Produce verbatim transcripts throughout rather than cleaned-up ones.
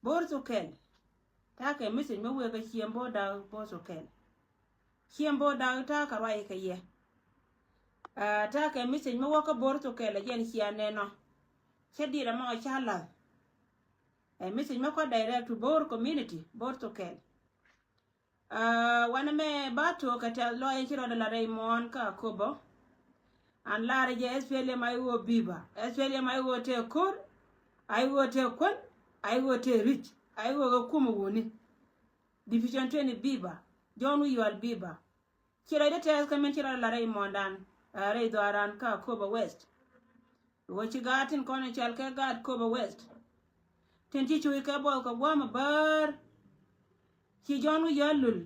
Bo̱r thokɛl. Ta̱a̱ kɛ message mi wëë kɛ Ciɛŋ Bo̱r Da̱k Bo̱r thokɛl. Ciɛŋ Bo̱r Da̱k ta̱a̱ kɛ ruac kɛ yɛ. Ta̱a̱ kɛ message mi wä kä Bo̱r thokɛl ɛ jɛn cia nɛnɔ. Cä dit ɛmɔ ca la̱th. Ɛ message mi kɔ direct to Bo̱r community Bo̱r thokɛl. Wanɛ mɛ ba tok kɛ tɛth lɔaac in ci rɔɔdɛ la rɛy muɔ̱ɔ̱n kä Akobo. An laarɛ jɛ S P L M I O biba, S P L M I O tëë ko̱r, I O tëë kuän, I O tëë ri̱c, I O kɛ kumɛ wuni. Division twenty biba, John Wi̱i̱ Yual biba. Ci rɔɔdɛ tɛth kä min ci rɔɔdɛ la rɛy muɔ̱ɔ̱ndan, rɛy dhɔaaran kä Akobo West. Wä ci gaat tin kɔn in cɔal kɛ gaat Akobo West. Tin ci cuc kɛ buɔth kɛ gua̱a̱m a bäär. Ci John Wi̱i̱ Yual lul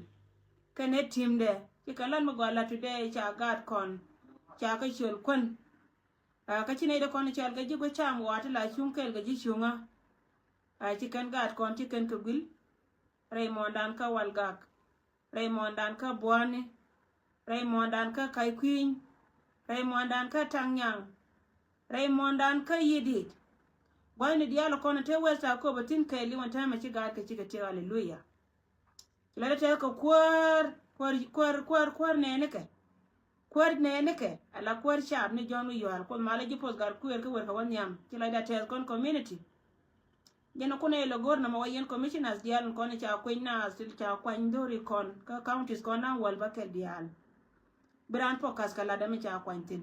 kɛnɛ ti̱mdɛ. Ci kɛ lat mi gɔaa la today ca gaat kɔn ca kɛ ciöl kuän. Kä ci nɛy dee kɔn in cɔal kɛ ji̱ gui̱ cam wa̱a̱ ti la cuŋ kɛɛl kɛ ji̱ cuŋä. Ci kɛn gaat kɔn ci kɛn kɛ guil. Rɛy muɔ̱ɔ̱ndan kä Walgak. Rɛy muɔ̱ɔ̱ndan kä Buani, rɛy muɔ̱ɔ̱ndan kä Ka̱c Kui̱ny, rɛy muɔ̱ɔ̱ndan kä Taŋ Nyaŋ, rɛy muɔ̱ɔ̱ndan kä Yidi̱i̱t. Gua̱thni diaal kɔn te West Akobo thi̱n kɛɛliw ɛn täämɛ ci gaatkɛ cikɛ tiek, aleluya. Ci la dee tɛth kɛ kuäär, kuäär, kuäär, kuäär, kuäär nɛɛnikɛ. Kuäär nɛɛnikɛ ala kuäär caap ni John Wi̱i̱ Yual, Kuoth malä ji̱ poth gat kuëër kä wër kɛ wä nhiam. Ci la dee tɛth kɔn community. Jɛn kun ɛ lɛ go̱r nɔmɔ wä yɛn commissioners diaal in kɔn ca kueny naath, ca kuany dho̱ri kɔn kä counties kɔn naŋ wäl bäkɛl diaal. Bi raan focus kɛ ladɛ mi ca kuany thi̱n.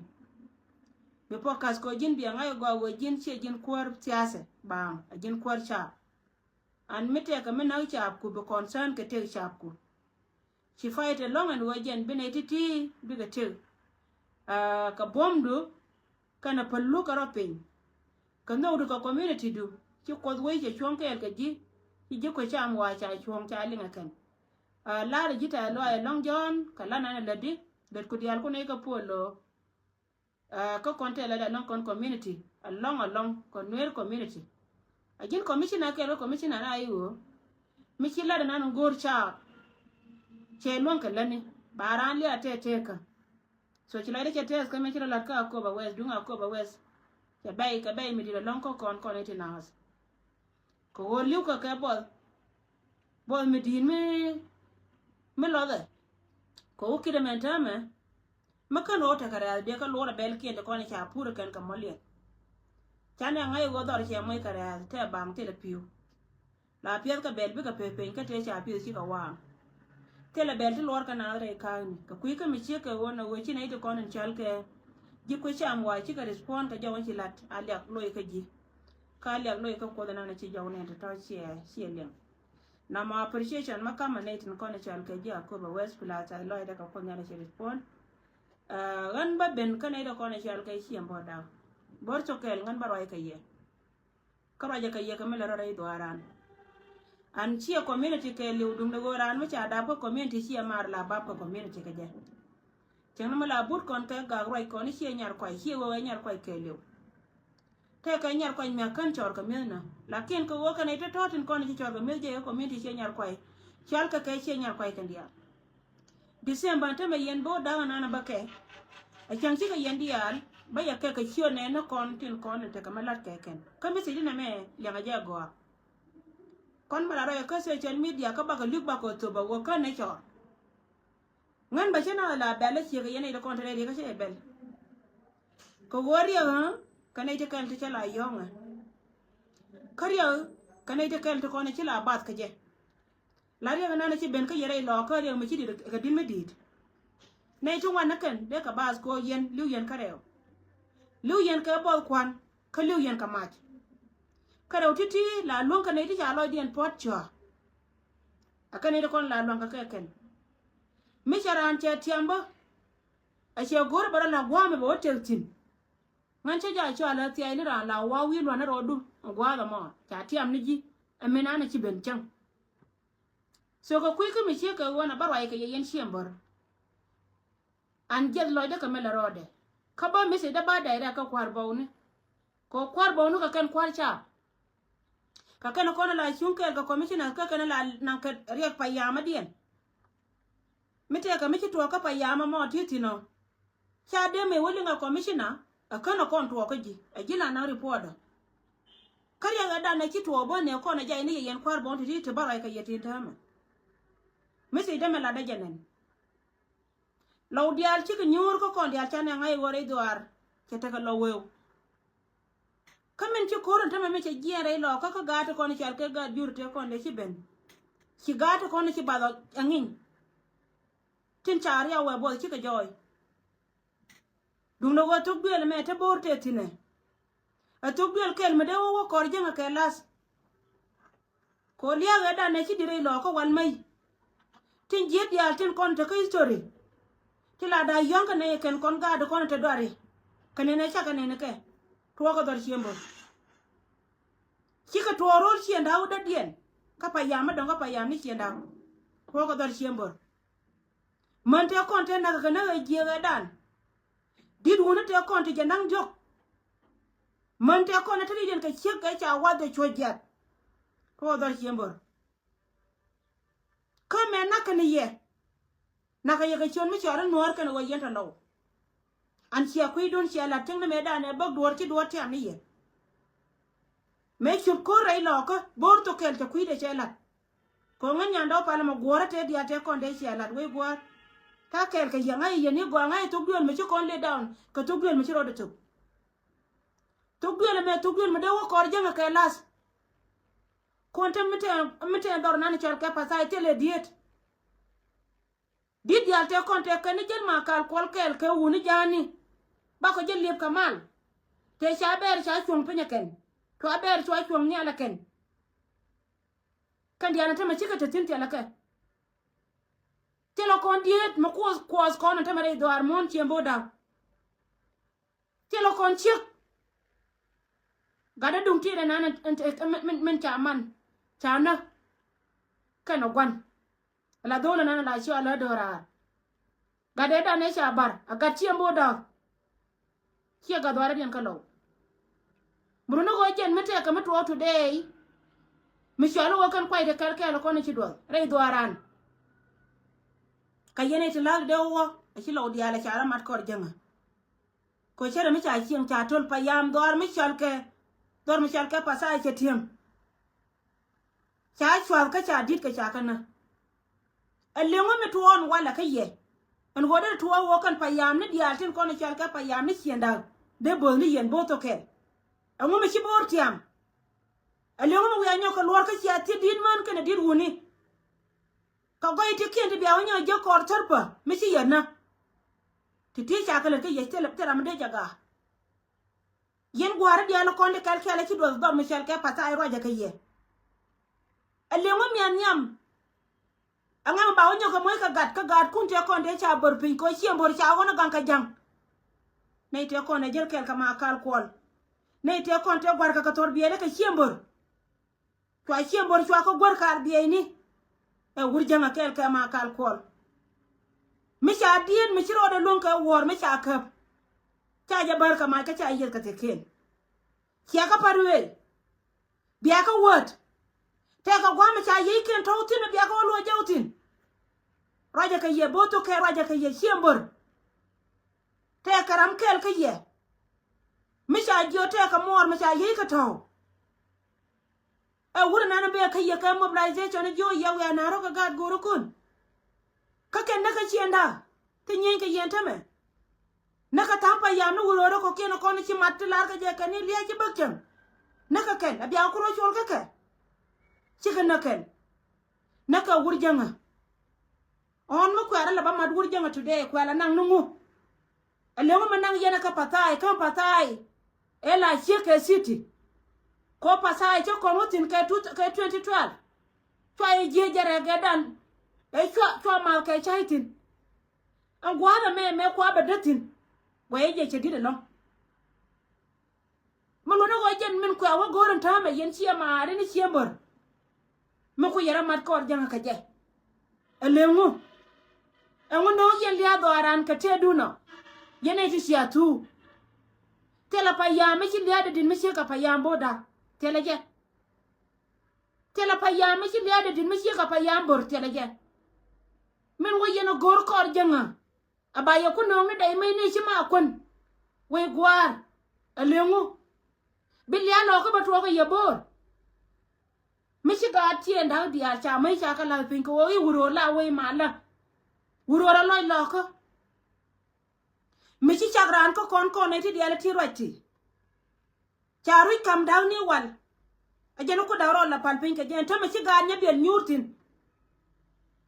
Bi focus kɛ ji̱n bia ŋa̱c gɔaa wee ji̱n ciɛ ji̱n kuäär thiathɛ baaŋ, a ji̱n kuäär caap. An mi tɛkɛ mi näk caapku bi concern kɛ tëk caapku. Ci fight ɛlɔ̱ŋ ɛn ɣöö jɛn bi nɛy ti̱ti̱ bikɛ tëk. Kɛ buɔ̱mdu kɛnɛ päl luk kɛ rɔ piny. Kɛ nhökdu kɛ community du ci Kuoth wec cɛ cuɔ̱ŋ kɛɛl kɛ ji̱. Ci ji̱ kuec cam waa ca cuɔ̱ŋ ca liŋ ɛ kɛn. La̱rä ji̱ tɛ̈th lɔaac ɛlɔ̱ŋ Jɔ̱ɔ̱n kɛ la̱t nan ɛ lätdi. Lätku diaal kun nɛy kɛ puɔl lo̱o̱. Kä kɔn tɛl ɛ la lɔŋ kɔn community, alɔŋ alɔŋ kɔn Nuer community. A ji̱n commissioner kɛɛl kä commissioner na i̱ ɣöö mi ci lat ɛnan in go̱o̱r caap. Cɛ luäŋ kɛ lätni ba raan liaat tɛɛtɛɛkä. So ci lɔcdä cɛ tɛɛth kä mi ci rɔ lat kä Akobo West, duŋ Akobo West. Cɛ bɛy kɛ bɛy mi di̱t alɔŋ kä kɔn kɔn i̱ ti naath. Kɛ ɣöö li̱w kɛ kɛ buɔth. Buɔth mi di̱i̱t mi, mi lɔthɛ. Kɛ ɣöö ki̱t ɛmɛn täämɛ. Mi kän ɣöö tekɛ rɛ̈th biɛ kä luɔrɛ bɛl kiɛn ti kɔn i̱ ca pur kɛn kɛ mɔliɛn. Canɛ ŋa̱c ɣöö dhɔr cɛ moc kɛ rɛ̈th tɛ baŋ thilɛ pi̱w. La piɛth kɛ bɛl bikɛ pek peny kä tëë ca pi̱th cikɛ waaŋ. Thilɛ bɛl ti luɔr kɛ naath rɛy ka̱a̱kni kɛ kui̱ kä mi ciek kɛ ɣöö nɛ ɣöö ci nɛy ti kɔn in cɔal kɛ ji̱ kui̱ cam wa̱a̱ cikɛ respond kɛ jɔw in ci la̱t a liak loc kä ji̱. Kä a liak loc kä Kuoth inan ci jɔw nɛn ti tɔ̱ ciɛ ciɛ liɛŋ. Namɔ appreciation ma kamɛ nɛy tin kɔn in cɔal kɛ ji̱ Akobo West plus a lɔcdɛ kɛ Kuoth Nhial ci respond. Ɣän bä ben kä nɛy ti kɔn in cɔal kɛ Ciɛŋ Bo̱r Da̱k Bo̱r thokɛl ɣän bä ruac kɛ yɛ. Kä ruacɛ kɛ yɛ kɛ mi lɛ rɔ rɛy dhuaaran. An ciɛ community kɛɛliw duŋdɛ ɣöö raan mi ca dap kä community ciɛ maar la bap kä community kɛ jɛ. Cieŋni mi la but kɔn kɛ gak ruac kɔn i̱ ciɛ nyar kuay ciɛ ɣöö ɛ nyar kuay kɛɛliw. Tëëkɛ nyar kuany mi a kän cɔɔr kɛ mi̱ethnä. Lakin kɛ ɣöö kɛn i̱ te tɔ̱ tin kɔn i̱ ci cɔɔr kɛ mi̱eth jɛ ɛ community ciɛ nyar kuay. Cɔal kɛ kɛ ciɛ nyar kuay kɛn diaal. December tämɛ yɛn bo̱o̱ da̱ŋ ɛnan ɛ bä kɛ. Ɛ cäŋ cikɛ yɛn diaal bä yɛ kɛ kɛ ciö nɛɛni kɔn tin kɔn in tekɛ mɛ la̱t kɛ kɛn. Kä message inɛ mɛ liɛŋɛ jɛ gɔaa. Kɔn mɛ la rɔyɛ kä social media kä bakɛ li̱k bakɛ thop ɛ wä kä nɛ cɔɔr. Ŋän bɛ cä na la bɛl a ciek yɛn nɛy ti kɔn te rɛy riek a cä yɛ bɛl. Kɛ ɣöö riek ɣä kɛ nɛy ti kɛl ti cä la yɔ̱ŋɛ. Kä riek kɛ nɛy ti kɛl ti kɔn ci la bath kɛ jɛ. La riek nan ci ben kä yɛ rɛy lɔɔk kä riek mi ci di̱t kɛ di̱t mi di̱i̱t. Nɛy ti ŋuan ni kɛn dee kɛ bath kɛ ɣöö yɛn li̱w yɛn kä rɛw. Li̱w yɛn kɛ buɔth kua̱n kä li̱w yɛn kɛ mac. Kä rɛw ti̱ti̱ la luäŋ kɛ nɛy ti ca lɔcdiɛn puɔ̱t cɔa. Ɛ kɛn i̱ ti kɔn la luaŋ kɛ kɛ kɛn. Mi cɛ raan cɛ tiam bä. Ɛ cɛ go̱r bä rɔ la gua̱a̱mɛ bɛ wä tëk thi̱n. Ŋän cä jaa cɔal ɛ thiac ni raan la wa̱a̱ wi̱i̱ lua̱n ni rɔɔdu ɛ gua̱a̱th ɛmɔ ca tiam ni ji̱. Ɛ min an ɛ ci ben cäŋ. So kɛ kui̱ kä mi ciek kɛ ɣöö na bä ruac kɛ yɛ yɛn Ciɛŋ Bo̱r. An jiɛth lɔcdä kɛ mi lɛ rɔɔdɛ. Kä bä message dä ba direct kä kua̱r bɔwni. Kɛ kua̱r bɔwni kɛ kɛn kua̱r caap. Kɛ kɛn kɔn la cuŋ kɛɛl kɛ commissioners kä kɛn la naŋ kɛ riɛk pa yamädiɛn. Mi tëëkɛ mi ci tuɔɔk kä pa yamä mɔ ti thi̱n ɔ. Ca dee mëë wä liŋ ɛ commissioner ɛ känɛ kɔn tuɔɔk kä ji̱ ɛ ji̱ la naŋ report ɔ. Kä riɛk ɛ dan ɛ ci tuɔɔk bä nɛ kɔn ɛ jay ni yɛ yɛn kua̱r bɔn ti ti ti bä ruac kɛ yɛ tin täämɛ. Mi thiec dämɛ latdä jɛ nɛn. Lɔw diaal cikɛ nyuur kä kɔn diaal ca nɛ ŋa̱c ɣöö rɛy dhuaar cɛ tekɛ lɔw wëëw. Kä min ci ko̱r in tämɛ mi cɛ jiɛɛn rɛy lɔɔkä kä gaat ti kɔn i̱ cal kɛ gaat jur tëë kɔn dee ci ben. Ci gaat ti kɔn i̱ ci bath ɔ ɛŋiny. Tin ca riaw wɛ buɔth cikɛ jɔɔy. Duundɛ ɣöö thok duëël ɛmɛ te bo̱o̱r tëë thi̱nɛ. Ɛ thok duëël kɛl mi dee wä wä kɔr jiäŋɛ kɛ lath. Kɛ ɣöö lia̱a̱kɛ danɛ ci di̱t rɛy lɔɔkä wal mäc. Tin ji̱eth diaal tin kɔn tekä history. Ti la da̱a̱ yɔ̱ŋ kɛ nɛy kɛn kɔn gaatdi kɔn te duari. Kɛ nɛnɛ cakɛ nɛnɛ kɛ tuɔɔkɛ dhɔr ciëmbä. Cikɛ tuɔɔk ro̱l ciënda̱a̱k wä dädiɛn. Kä payam mi dɔ̱ŋ kä payam ni ciënda̱a̱k. Tuɔɔkɛ dhɔr ciëmbä. Män tëë kɔn tëë näk kɛ näk ɛ jiëëk ɛ dan. Di̱t wuni tëë kɔn ti jɛ naŋ diɔ̱k. Män tëë kɔn ɛ te ri̱diɛn kɛ ciek kɛ ca wath ɛ cuɔ̱c jiath. Tuɔɔk dhɔr ciëmbä. Kä mɛ nak kɛn yɛ. Nak kɛ yɛ kɛ ciön mi cɔɔr in nuäär kɛn ɣöö yɛn tɔ lɔw. An ciɛ kui̱dun ciɛ lat ti̱ŋ ni mëë danɛ bäk duɔ̱ɔ̱r ci duɔ̱ɔ̱r tiam ni yɛ. Mëë cup ko̱r rɛy lɔɔkä bo̱o̱r thok kɛl cɛ kui̱dɛ cɛ lat. Kɛ ɣöö ŋäc nyandɛ wä palä mɛ guɔ̱ɔ̱rä tëë diaal tëë kɔn dee ciɛ lat wec gua̱a̱r. Ta̱a̱ kɛl kɛ yɛ ŋa̱c yɛ ni gɔaa ŋa̱c thok duël mi ci kɔn lay down kɛ thok duël mi ci rɔɔdɛ thok. Thok duël ɛmɛ thok duël mi dee wä kɔr jäŋɛ kɛ lath. Kɔn te mi tɛɛn, mi tɛɛn dhɔr nan cɔl kɛ pathai thilɛ diet. Di̱t diaal tëë kɔn tëë kɛn ni jäl ma kal kuɔl kɛɛl kɛ wuni ja̱a̱ni. Bakɔ jäl liep kɛ mal. Tëë ca bɛɛr ca cuɔ̱ŋ piny ɛ kɛn. Cua bɛɛr cua cuɔ̱ŋ nhial ɛ kɛn. Kɛn diaal ni tämɛ cikɛ te thi̱n thilɛ kɛ. Thilɛ kɔn diet mi kuɔth kuɔth kɔn ni tämɛ rɛy dhuaar muɔ̱ɔ̱n ciëmbo̱o̱da. Thilɛ kɔn ciek. Gatdä duŋ tiɛɛdɛ nan min, min, min ca man ca nä. Kɛn ɔ gua̱n. Ala dho̱o̱lä nan ala ciɔ ala do̱raar. Gatdɛ danɛ ca bar a gat ciɛmbo̱o̱da. Ciɛ gat dhuaarä diɛn kä lɔw. Mi run ni ɣöö jɛn mi tɛkɛ mi tuɔɔk today. Mi cɔal i̱ ɣöö kɛn kuaydɛ kɛl kɛɛl kɔn i̱ ci duɔth rɛy dhuaaran. Kä yɛn i̱ ti la̱a̱k dee wä a ci lɔw diaal a ca rɔ mat kɔr jäŋä. Kɛ cärɛ mi ca cieŋ ca töl payam dhɔr mi cɔal kɛ, dhɔr mi cɔal kɛ pathai cɛ ti̱em. Ca cuath kä ca di̱t kɛ ca kä nä. Ɛ liŋ mi tuɔɔn walɛ kä yɛ. Ɛn ɣöö dee tuɔɔk wä kɛn payam ni diaal tin kɔn cɔal kɛ payam ni ciënda. Dee bo̱o̱th ni yɛn bo̱o̱th thok kɛl. Ɛŋu mi ci bo̱o̱r tiam. Ɛ liŋ mi wiaa nyɔk kɛ luɔr kä cia thiet di̱t män kɛnɛ di̱t wuni. Kɛ gɔy ti kiɛn ti bia wä nyɔk jek kɔɔr thärpä mi ci yɛn nä. Ti ti ca kɛ lät kä yɛ thilɛ thilɛ mi dee jɛ gaak. Yɛn gua̱a̱ri diaal kɔn di kɛl kɛl ci duɔth dhɔr mi cɛl kɛ pathai ruacɛ kɛ yɛ. Ɛ liŋ mi mian nhiam. Ɛŋɛ mi ba wä nyɔk kɛ moc kɛ gat kä gaatkun tëë kɔn tëë ca bör piny kɛ ciɛ bör ca ɣɔn ɛ gaŋ kɛ ja̱ŋ. Nɛy tëë kɔn ɛ jäl kɛl kɛ ma kal kuɔl. Nɛy tëë kɔn tëë gua̱rkɛ kɛ thor biɛɛli kɛ ciɛ bör. Cua ciɛ bör cua kä guär kaar bieyni. Ɛ wur jäŋä kɛɛl kɛ ma kal kuɔl. Mi ca diet mi ci rɔɔdɛ luäŋ kɛ wuɔ̱ɔ̱r mi ca käp. Ca jɛ bär kɛ mac kä ca yieth kɛ thieken. Cia kä pat wee. Bia kä wät. Tɛkɛ gua̱a̱m mi ca yiëëc kiɛn tɔ̱w thi̱n mi bia kä wä luɔ̱c jɛ wä thi̱n. Ruacɛ kɛ yɛ bo̱o̱th thok kɛ ruacɛ kɛ yɛ ciɛ bör. Tɛkɛ ram kɛɛl kä yɛ. Mi ca jiö tɛkɛ muɔɔr mi ca yiëëc kɛ tɔ̱w. Ɛ wut ɛnɛn bɛ kä yɛ kɛ mobilization jiö yɛ wiaa nɛn rɔ kɛ gaat go̱o̱rikun. Kä kɛn näk kä ciënda ti nyieeny kɛ yɛn tämɛ. Näk kä tha̱a̱ŋ payam ni wut röörä kɔ̱kiɛn kɔn ci mat ti lar kɛ jɛ kɛn ni liɛc ci bäk cäŋ. Näk kä kɛn a biak ku rɔ col kä kɛ. Cikɛ näk kɛn. Näk kɛ wur jäŋä. Ɣɔn mi kuɛ̈rä lɛ ba mat wur jäŋä today kuɛ̈lä naŋ ni ŋu. Ɛ liŋ mi naŋ yɛn ɛ kä pathai kä pathai. Ɛ la ciek kɛ city. Ko pathai cä kɔn wä thi̱n kɛ two, kɛ twenty twelve. Cua yɛ jiee jɛ rɛk ɛ dan. Ɛ cua, cua math kɛ cay thi̱n. Ɛn gua̱a̱th ɛmɛ mɛ kua bɛ däth thi̱n. Guɛy jɛ cɛ di̱t ɛlɔ̱ŋ. Mi luɔ̱n ni ɣɔɔ jɛn min kuɛ wä go̱o̱r in täämɛ yɛn ciɛ maari ni ciɛ mör. Mi ku yɛn rɔ mat kɔɔr jäŋä kɛ jɛ. Ɛ leŋu. Ɛŋu no̱o̱ŋ yɛn lia̱a̱ dhɔaaran kɛ tëëdun ɔ. Yɛn nɛy ti cia thuu. Thilɛ payam mi ci lia̱a̱dɛ di̱t mi ciek kɛ payam bo̱o̱da. Thilɛ jɛ. Thilɛ payam mi ci lia̱a̱dɛ di̱t mi ciek kɛ payam bo̱r thilɛ jɛ. Min wä yɛn ɛ go̱o̱r kɔɔr jäŋä. A ba yɛ ku nööŋni dɛy mecni ci ma kuän. Wec gua̱a̱r. Ɛ leŋu. Bi lia̱a̱ lɔkä bä tuɔɔk kɛ yɛ bo̱o̱r. Mi ci gaat tiɛɛn da̱k diaal ca mäc ca kɛ la̱th piny kɛ ɣöö i̱ wuröör la wec malä. Wuröör a lɔc lɔkä. Mi ci cak raan kä kɔn kɔn nɛy ti diaal ti ruac ti. Ca ruc kam da̱k ni wal. A jɛn ku da̱k rɔɔd la pal piny kɛ jɛn tämɛ ci gaat nyɛ biɛl nyuur thi̱n.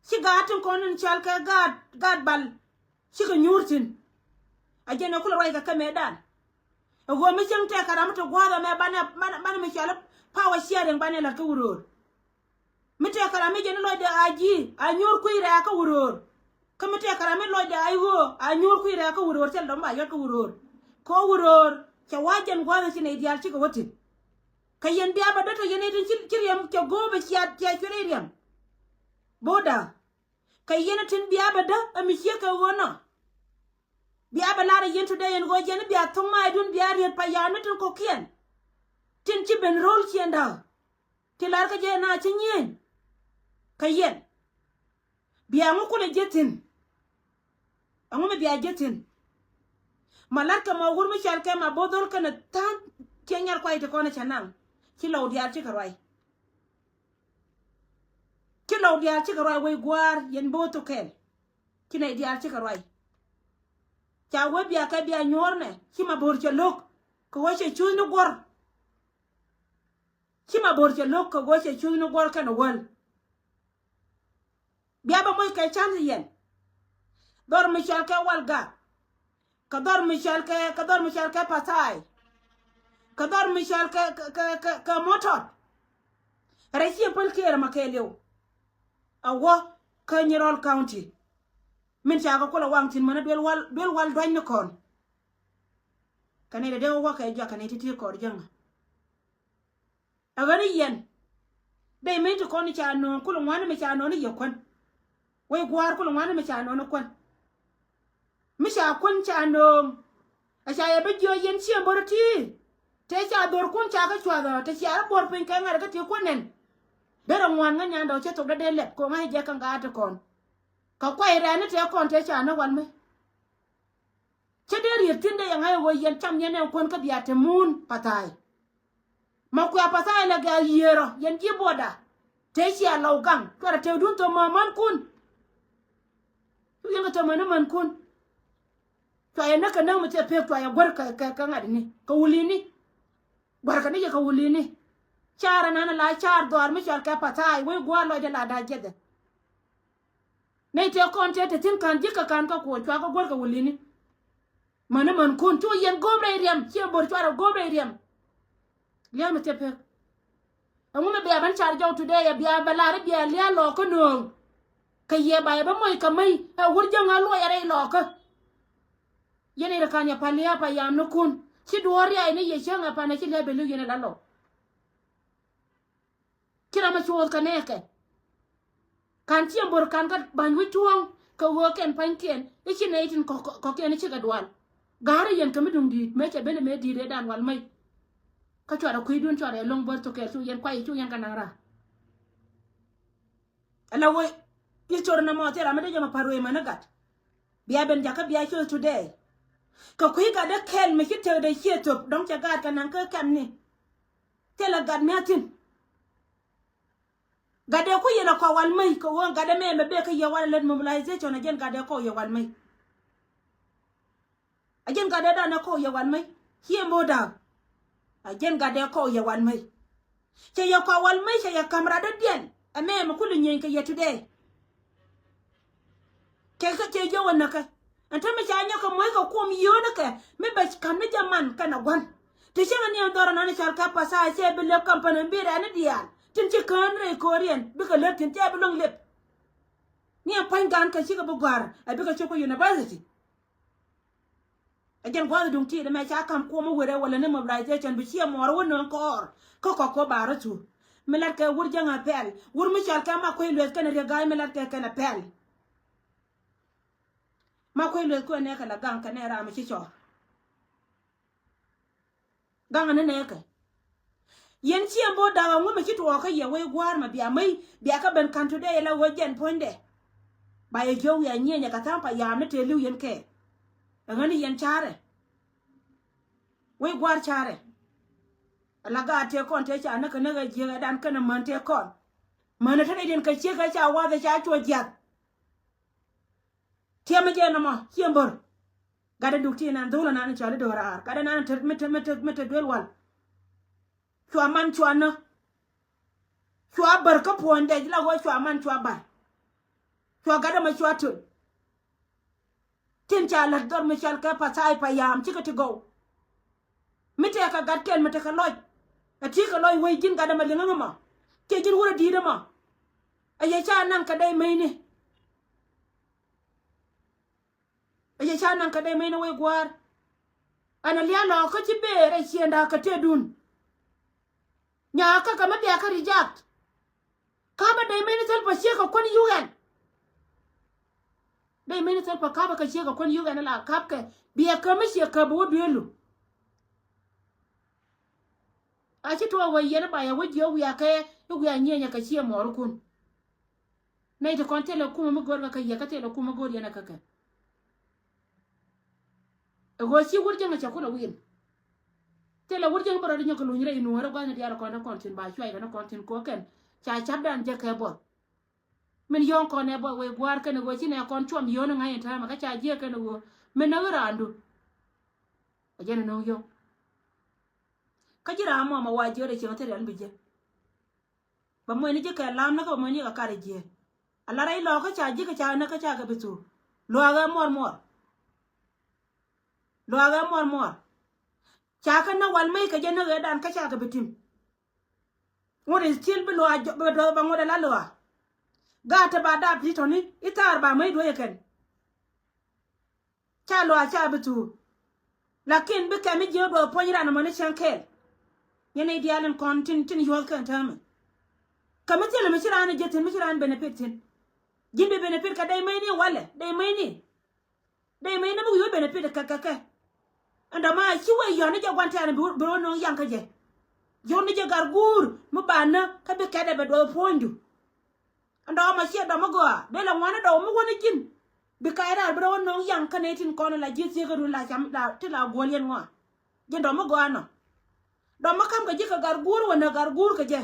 Ci gaat tin kɔn in cɔal kɛ gaat, gaat bal. Cikɛ nyuur thi̱n. A jɛn ɛ kulɛ ruac kɛ kɛ mëëdan. Ɛ ɣöö mi cieŋ tɛk kɛ ram mi ti gua̱a̱th ɛmɛ banɛ, banɛ, banɛ mi cɔal i̱ power sharing banɛ la̱t kä wuröör. Mi tëëkɛ ram mi jɛn i̱ lɔcdɛ a ji̱ a nyuur kui̱ rɛɛkä wuröör. Kä mi tëëkɛ ram mi lɔcdɛ a i̱ ɣöö a nyuur kui̱ rɛɛkä wuröör thil dɔ̱ŋ ba yɔt kä wuröör. Kɛ wuröör cɛ wa̱a̱ jɛn gua̱a̱th ci nɛy diaal cikɛ wä thi̱n. Kɛ yɛn bia bä dätɔ yɛn i̱ tin ci, ci riɛm cɛ go̱o̱p ɛ cia, cia cuɛt i̱ riɛm. Bo̱o̱da. Kɛ yɛn i̱ tin bia bä dä ɛ mi ciek kɛ ɣöö nɔ. Bia bä lar ɛ yɛn today yɛn ɣöö jɛn i̱ bia thok maac dun bia riet pa ya̱a̱n mi tin kɔ̱kiɛn. Tin ci ben ro̱l ciɛn da̱a̱. Ti lar kä jɛ na ci nyieny. Kä yɛn. Bia ŋu kulɛ jiɛ thi̱n. Ɛŋu mi bia jiɛ thi̱n. Ma lar kɛ ma wur mi cɔal kɛ ma bo̱o̱th dhol kɛnɛ tha̱a̱ŋ. Ciɛ nyar kuay ti kɔn cɛ naŋ. Ci lɔw diaal cikɛ ruay. Ci lɔw diaal cikɛ ruay wec gua̱a̱r yɛn bo̱o̱th thok kɛl. Ci nɛy diaal cikɛ ruay. Ca wee bia kɛ bia nyuɔ̱ɔ̱r nɛ ci ma bo̱o̱r cɛ lo̱k. Kɛ wee cɛ cuuth ni guɔ̱r. Ci ma bo̱r cɛ lo̱k kɛ go̱o̱cɛ cuth ni guɔ̱r kɛn wäl. Bia bä moc kɛ ca̱n yɛn. Dhɔr mi cɔal kɛ Walgak. Kɛ dhɔr mi cɔal kɛ, kɛ dhɔr mi cɔal kɛ Pathai. Kɛ dhɔr mi cɔal kɛ, kɛ, kɛ, kɛ, kɛ Mɔtɔt. Rɛy ciɛ päl kiɛɛr ma kɛɛliw. A wä kä Nyirɔl County. Min ca kɛ kulɛ waŋ thi̱n mäni duel wal, duel wal duany ni kɔn. Kɛ nɛy dee dee wä kɛ jɔak kɛ nɛy ti̱ti̱ kɔɔr jäŋä. Ɛ ɣän i̱ yɛn. Dee min ti kɔn ca nööŋ kul ŋuani mi ca nööŋ i̱ yɛ kuän. Wec gua̱a̱r kul ŋuani mi ca nööŋ i̱ kuän. Mi ca kuän ca nööŋ. Ɛ ca yɛ bi jiɔ yɛn ciɛ bör ti. Tëë ca dhorkun ca kä cuath ɔ, tëë cia rɔ buɔr piny kɛ ŋa̱t kä ti kuän nɛn. Derɛ ŋuan ŋä nyandɛ ɔ cɛ thok dee dee lɛp kɛ ŋa̱c jɛ kä ŋa̱a̱t ti kɔn. Kɛ kuay rɛɛni tëë kɔn tëë ca ni wal mi. Cä dee riet thi̱n dee yɛ ŋa̱c ɛ ɣöö yɛn cam yɛn ɛn kuän kä bia te muun Pathai. Ma kuɛ Pathai lɛ gɛ̈ɛ̈k yiëërɔ yɛn ji̱ buɔda. Tëë cia lɔw gaŋ cuarɛ tëëkdun thom män kun. Cu yɛn kɛ thom män ni män kun. Cua yɛ näk kɛ näk mi thil pek cua yɛ guär kɛ, kɛ, kɛ ŋa̱t ni kɛ wulini. Gua̱rkɛ ni yɛ kɛ wulini. Caar ɛnan la caar dhɔaar mi cɔal kɛ Pathai wec gua̱a̱r lɔcdɛ la da̱a̱ jiɛthɛ. Nɛy tëë kɔn tëë te thi̱n ka̱n ji̱ kɛ ka̱n kä kuɔɔc cua kɛ guäär kɛ wulini. Mäni män kun cu yɛn go̱o̱p rɛy riɛm ciɛ bo̱r cuarɛ go̱o̱p rɛy riɛm. Lia̱a̱ mi thil pek. Ɛŋu mi bia ben car jɔw today ɛ bia bɛ lar i̱ bia lia̱a̱ lɔɔkä nööŋ. Kɛ yɛ ba yɛ bä moc kɛ mäc ɛ wur jäŋä luɔc ɛ rɛy lɔɔkä. Yɛn i̱ rɛ ka̱n yɛ pal lia̱a̱ pa yam ni kun ci duɔ̱ɔ̱r riac ni yɛ cäŋ ɛ pan ɛ ci lia̱a̱ bɛ li̱w yɛn ɛ la lɔɔk. Ci ram a cuɔth kɛ nɛɛkɛ. Kan ciɛ bo̱r kan kä ba̱ny wi̱c tuɔ̱ɔ̱ŋ kɛ ɣöö kɛn pa̱nykiɛn i̱ ci nɛy tin kɔ̱kiɛn i̱ cikɛ dual. Ga̱a̱r i̱ yɛn kɛ mi duŋ di̱i̱t mëë cɛ ben mëë di̱i̱t ëëdan wal mäc. Kä cuarɛ kui̱dun cuarɛ lo̱ŋ bo̱r thokɛɛl cu yɛn kuay cu yɛn kɛ naŋ ra̱a̱. Ala wee i̱ cor nɛ mɔ thil ram mi dee jɛ mɔ pa̱r wee mäni gat. Bia ben jakä bia cuth today. Kɛ kui̱ gat dee kɛl mi ci tëkdɛ ciɛ thöp dɔ̱ŋ cɛ gaat kɛ naŋ kä kɛmni. Thilɛ gat mi a thi̱n. Gatdɛ ku yɛ lɛ kɔk wal mäc kɛ ɣöö gatdɛ mɛ mɛ bek kä yɛ wal lät mobilization a jɛn gatdɛ kɔk yɛ wal mäc. A jɛn gatdɛ danɛ kɔk yɛ wal mäc ciɛ mo̱o̱ da̱a̱k. A jɛn gatdɛ kɔk yɛ wal mäc. Cɛ yɛ kɔk wal mäc cɛ yɛ ka̱m rat dädiɛn ɛ mɛ mɛ kul i̱ nyieny kɛ yɛ today. Cɛ kɛ cɛ jiök ɛ näkɛ. Ɛn täämɛ ca nyɔk kɛ muɔ̱c kɛ kuɔm yio̱o̱nikɛ mi bɛ ka̱m ni jɛ man kɛnɛ gua̱n. Ti cäŋɛ ni ɛn dhɔr ɛnɔni cɔal kɛ Pathai cɛ bi lep kampani bi rɛɛni diaal tin ci kään rɛy ko̱riɛn bikɛ lep tin cɛ bi luäŋ lep. Ni ɛn pa̱ny gan kɛ cikɛ bi gɔ̱a̱r ɛ bikɛ cop kä university. Ɛ jɛn gua̱th duŋ ti̱i̱t ɛmɛ ca ka̱m kuɔm i̱ wërɛ wälä ni mobilization bi ciɛ muɔɔr wä nööŋ kɔɔr kä kɔk kɔ ba̱a̱r rɔ thuk. Mi latkɛ wur jäŋ a pɛl wur mi cɔal kɛ ma kuec lueth kɛnɛ riek ga̱a̱c mi latkɛ kɛnɛ pɛl. Ma kuec lueth kuɛn nɛɛkɛ la gaŋ kɛ nɛɛ ram mi ci cɔɔr. Gaŋ ni nɛɛkɛ. Yɛn ciɛ bo̱o̱r da̱k aŋu mi ci tuɔɔk kä yɛ wec gua̱a̱r ma bia mäc bia kä ben ka̱n today la ɣöö jɛn puɔ̱nydɛ. Ba yɛ jiök wiaa nyieenyɛ kɛ tha̱a̱ŋ pa yaam ni tëë li̱w yɛn kɛ. Ɛŋäni yɛn ca̱rɛ. Wec gua̱a̱r ca̱rɛ. Ala gaat tëë kɔn tëë ca näk kɛ näk ɛ jiäk ɛ dan kɛnɛ män tëë kɔn. Män ɛ te rɛydiɛn kɛ ciek ɛ ca wath ɛ ca cuɔ jiath. Tiɛmɛ jɛ nɔmɔ ciɛ mbär. Gatdɛ duk ti nan dhol anan cɔal i̱ do̱raar. Gatdɛ nan te mi te mi te mi te duel wal. Cua man cua nä. Cua bär kä puɔ̱ny dɛc la ɣöö cua man cua bär. Cua gatdɛ mɛ cua töl. Tin ca la̱t dhɔr mi cɔal kɛ pathai payam cikɛ ti gɔw. Mi tɛkɛ gat kɛl mi tekɛ lɔc. Ɛ ti kɛ lɔc wec ji̱n gatdɛ mɛ liŋä ŋä mɔ. Ciɛ ji̱n wurɛ di̱i̱t ɛmɔ. Ɛ yɛ ca naŋ kɛ dɛy mecni. Ɛ yɛ ca naŋ kɛ dɛy mecni wec gua̱a̱r. Ɛn ɛ lia̱a̱ lɔɔkä ci bëë rɛy ciënda kɛ tëëdun. Nyaa kä kɛ mi bia kä rijak. Ka̱pä dɛy mecni thil pä ciek kɛ kuän yuk ɛn. Dɛy mecni thil pä ka̱pä kɛ ciek kɛ kuän yuk ɛn la ka̱p kɛ bia kä mi ciek kä bi wä duelu. A ci tuɔɔk wä yɛn i̱ ba yɛ wä jiök wiakɛ i̱ wiak nyieenyɛ kɛ ciek mɔɔrikun. Nɛy ti kɔn thilɛ kumä mi go̱o̱r kɛ kɛ yɛ kä thilɛ kumä go̱o̱r yɛn ɛ kɛ kɛ. Ɛ ɣöö ci wur jäŋ ɛ cɛ kulɛ wi̱i̱n. Thilɛ wur jäŋ bä rɔ di nyɔk kɛ luny rɛy nuɔ̱ɔ̱rä gua̱thni diaal kɔn ni kɔn thi̱n ba cuay kɛ ni kɔn thi̱n ko̱kɛn. Ca ca̱pdan jɛ kɛ buɔth. Min yɔ̱ɔ̱ŋ kɔn ɛ buɔth wee gua̱a̱r kɛn ɛ ɣöö ci nɛ kɔn cuɔm yio̱o̱n ɛ ŋa̱c in täämɛ kä ca jiɛɛk kɛn ɛ ɣöö min näk i̱ raandu. Ɛ jɛn ɛ no̱o̱ŋ yio̱o̱ŋ. Kä ji̱ raam mɔmɔ wa jiöt ɛ cieŋ thil rial bi jiɛ. Bɛ muɔcni ji̱ kɛ lam ni kä bɛ muɔcni kɛ kat ɛ jiɛ. A la rɛy lɔɔkä ca ji̱ kɛ ca näk kä ca kɛ bi thuk. Luaakɛ muɔr muɔr. Luaakɛ muɔr muɔr. Ca kä näk wal mec kɛ jɛ näk ëëdan kä ca kɛ bi tim. Ŋut is cil bi luaak jɔ bɛ duɔth bɛ ŋut ɛ la luaak. Gaat te ba dap ti tɔ̱ni i̱ thaar ba mec duɔ̱c ɛ kɛn. Ca luaak ca bi thuuk. Lakin bi kɛm mi ji̱ wä duɔth puɔ̱ny ran ɛmɔ ni cäŋ kɛɛl. Yɛn i̱ diaal in kɔn tin tin yuɔth kɛn täämɛ. Kä mi thilɛ mi ci raan jiɛ thi̱n mi ci raan benefit thi̱n. Ji̱n bi benefit kɛ dɛy mecni walɛ dɛy mecni. Dɛy mecni bi wi̱i̱ wä benefit kɛ kɛ kɛ. Ɛn dɔ̱ma ci wee yɔ̱n ni jɛ gua̱n tɛ̈ɛ̈n bi wä no̱o̱ŋ yaŋ kä jɛ. Yɔ̱n ni jɛ gar guur mi ba nä kä bi kɛt ɛ bɛ duɔth puɔ̱nydu. Ɛn dɔ̱ma ciɛ dɔ̱ma gɔaa dee la ŋuan ni dɔ̱ma mi wä ni ji̱n. Bi kac raar bi rɔ wä no̱o̱ŋ yaŋ kä nɛy tin kɔn la ji̱ thiekä run la cam la ti la guɔl yɛn ŋɔa. Ji̱n dɔ̱ma gɔaa nɔ. Dɔ̱ma ka̱m kɛ ji̱ kɛ gar guur wä nä gar guur kɛ jɛ.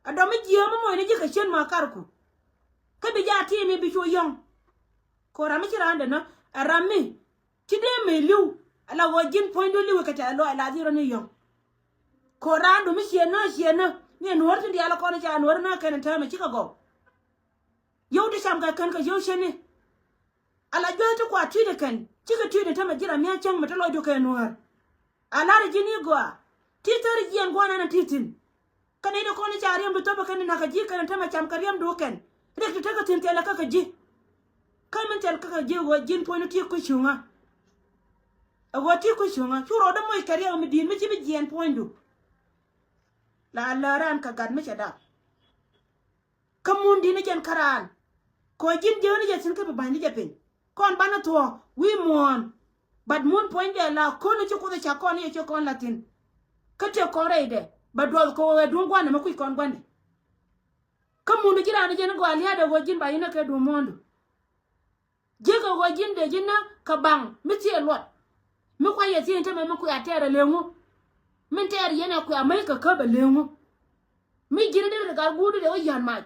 Ɛ dɔ̱ma jiääm mi mɔcni ji̱ kɛ cien ma karku. Kä bi jaa ti̱i̱ mi bi cu yɔ̱ŋ. Ko̱ ram mi ci raan dee nä ɛ ram mi ci dee mëë li̱w. Ala ɣöö ji̱n puɔ̱nydu li̱w kɛ tɛ̈th lɔaac la dhil rɔ ni yɔ̱ŋ. Ko̱ raandu mi ciɛ nä ciɛ nä mi ɛ nuɔ̱ɔ̱r tin diaal kɔn ca nuɔ̱ɔ̱r nä kɛn täämɛ cikɛ gɔw. Yio̱w ti cam kɛ kɛn kɛ yio̱w ceni. Ala juɔth ti kua tui̱dɛ kɛn cikɛ tui̱dɛ tämɛ ji̱ ram mi a cäŋ mi te lɔcdu kɛ nuäär. A la̱rä ji̱n i̱ gɔaa ti thäri jiɛɛn gua̱a̱r nɛn a ti thi̱n. Kä nɛy ti kɔn i̱ ca riɛmdu thöpä kɛn i̱ na̱k kɛ ji̱ kɛn tämɛ cam kɛ riɛmdu kɛn. Riɛk ti tekɛ thi̱n thilɛ kä kɛ ji̱. Kä min thil kä kɛ ji̱ ɣöö ji̱n puɔ̱nydu ti kui̱ cuŋä. Ɛ ɣöö ti kui̱ cuŋä cu rɔɔdä moc kɛ riɛk mi di̱i̱t mi ci bi jiɛɛn puɔ̱nydu. La lääran kɛ gat mi cɛ dap. Kä mun di̱t ni jɛn käraan. Kɛ ɣöö ji̱n jiäk ni jɛ thi̱n kä bi ba̱ny ni jɛ piny. Kɔn banɛ thuɔ̱ɔ̱k wi̱i̱ muɔ̱ɔ̱n. But mun puɔ̱nydɛ la ko̱n ni ci Kuoth ɛ ca kɔn ni jɛ ci kɔn la thi̱n. Kä tëë kɔn rɛydɛ bɛ duɔth kɛ ɣöö ɛ duŋ gua̱n ɛmɛ kui̱ kɔn gua̱n ɛ. Kä mun di ji̱ raan ni jɛn i̱ gɔaa lia̱a̱dɛ ɣöö ji̱n ba ji̱n ɛ kɛ duŋ muɔ̱ɔ̱ndu. Ji̱ kɛ ɣöö ji̱n dee ji̱n nä kɛ baŋ mi thiee luɔt. Mi kua̱c yɛ thiee in te mɛ mi kui̱ a tɛɛr ɛ leŋu. Min tɛɛr yɛn ɛ kui̱ a mäc kɛ käp ɛ leŋu. Mi ji̱n dee ri gat guur di dee wä yän mac.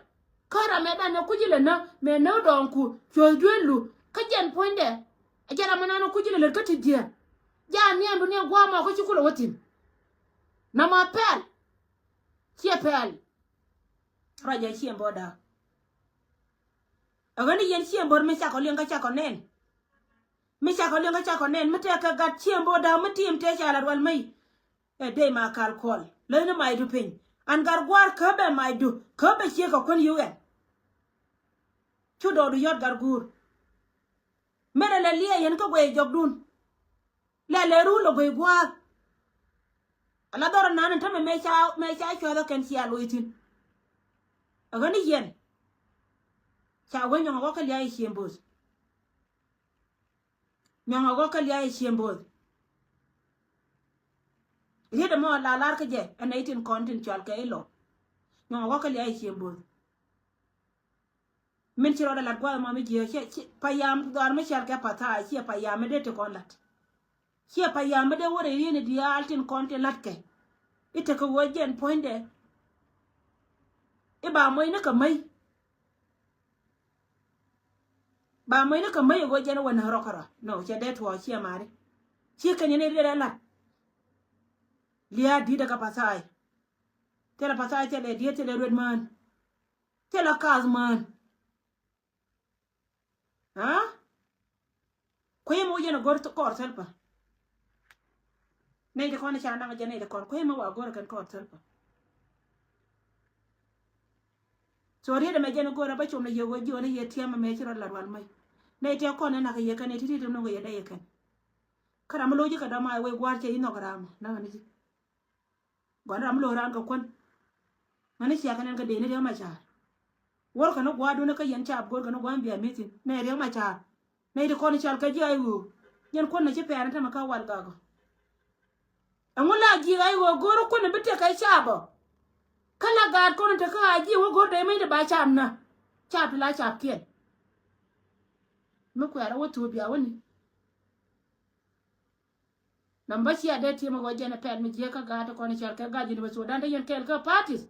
Kä ram mɛ dan mɛ kuc ilɛ nä mɛ nä dɔɔŋku cuɔth duel lu kä jɛn puɔ̱nydɛ. Ɛ jɛn ram mɛ nan kuc ilɛ lät kä ti jiɛn. Jaa niɛn du niɛn gua̱a̱ mɔ kä ci kulɛ wä thi̱n. Nɔmɔ pɛl. Ciɛ pɛl. Ruac ɛ ciɛ bo̱o̱da. Ɛ ɣän i̱ yɛn ciɛ bo̱o̱r mi cakɔ liɛŋ kä cakɔ nɛn. Mi cakɔ liɛŋ kä cakɔ nɛn mi tɛk kɛ gat ciɛ bo̱o̱da mi tiim tëë ca la rual mey. Ɛ dee ma kal kuɔl läthni macdu piny an gat gua̱a̱r käpɛ macdu käpɛ ciek kɛ kuän yio̱w ɛn. Cu dɔɔkdu yɔ̱t gat guur. Mëë rɛ lɛ liɛɛc yɛn kä guɛy jɔkdun. Lɛ lɛ run lɛ guɛy gua̱a̱r. Ala dhɔr nan in tämɛ mëë ca mëë ca cua̱th ɛ kɛn cia loc thi̱n. Ɛ ɣän i̱ yɛn ca wee nyɔŋ ɛ ɣɔk kä lia̱a̱ i̱ ciem bo̱o̱th. Nyɔŋ ɛ ɣɔk kä lia̱a̱ i̱ ciem bo̱o̱th. Riet ɛmɔ la lar kä jɛ ɛn nɛy tin kɔn tin cual kɛ i̱ lɔ. Nyɔŋ ɛ ɣɔk kä lia̱a̱ i̱ ciem bo̱o̱th. Min ci rɔɔdɛ lat gua̱a̱th ɛmɔ mi jiääk ciɛ payam dhɔaar mi cɔal kɛ pa̱tha̱a̱ ciɛ payam mi dee ti kɔn la̱t. Ciɛ payam mi dee wä rɛy rieni diaal tin kɔn tin la̱tkɛ. I̱ tekɛ ɣöö jɛn puɔ̱nydɛ. I̱ ba muɔ̱c ni kɛ mäc. Ba muɔ̱c ni kɛ mäc ɣöö jɛn wä näk rɔ kärɔa. No, cɛ dee tuɔɔk ciɛ mari. Ci kɛn yɛn i̱ riɛt ɛ lat. Lia̱a̱ di̱t ɛ kɛ pathai. Thilɛ pathai, thilɛ diet, thilɛ ruet mään. Thilɛ kaath mään. Aa? Kui̱ mi wä yɛn a go̱r kɔɔr thilpä. Nɛy ti kɔn ca naŋ jɛ nɛy ti kɔn kui̱ mi wa go̱r kɛn kɔɔr thilpä. So riet ɛmɛ jɛn a go̱r a bä com ni yɛ wä jiɔni yɛ tiɛm ɛmɛ ci rɔ la rual mɛy. Nɛy ti kɔn ɛ nak yɛ kɛn ɛ ti ti ti no̱ŋ yɛ dee yɛ kɛn. Kä ram mi lo̱c ji̱ kɛ dɔ̱ma ɛ wec gua̱a̱r cɛ i̱ nhɔk ram naŋ ni ji̱. Gɔn ram mi lo̱o̱ raan kɛ kuän. Ŋäni ciɛ kɛ nɛn kɛ dee ni Riek Machar. Wuɔr kɛ ni gua̱a̱dun kä yɛn caap go̱o̱r kɛ ni gua̱a̱n bia mi̱thin nɛ Riek Machar. Nɛ ti kɔn i̱ cal kɛ ji̱ ay ɣöö yɛn kuän ni ci pɛɛn tämɛ kä wal gakɔ. Ɛŋu la ji̱ ay ɣöö go̱o̱r kuän bi tëk kɛ caap ɔ. Kä la gaat kɔn in te kä a ji̱ wä go̱o̱r dee mec ti ba caap na. Caap ti la caap kiɛn. Mi kuɛɛr a wä thuɔ̱ɔ̱p bia wä ni. Namba cia dee tiɛm ɣöö jɛn ɛ pɛl mi jiäk kä gaat ti kɔn i̱ cɔal kɛ gaat Jinub Sudan te yɛn kɛɛl kä parties.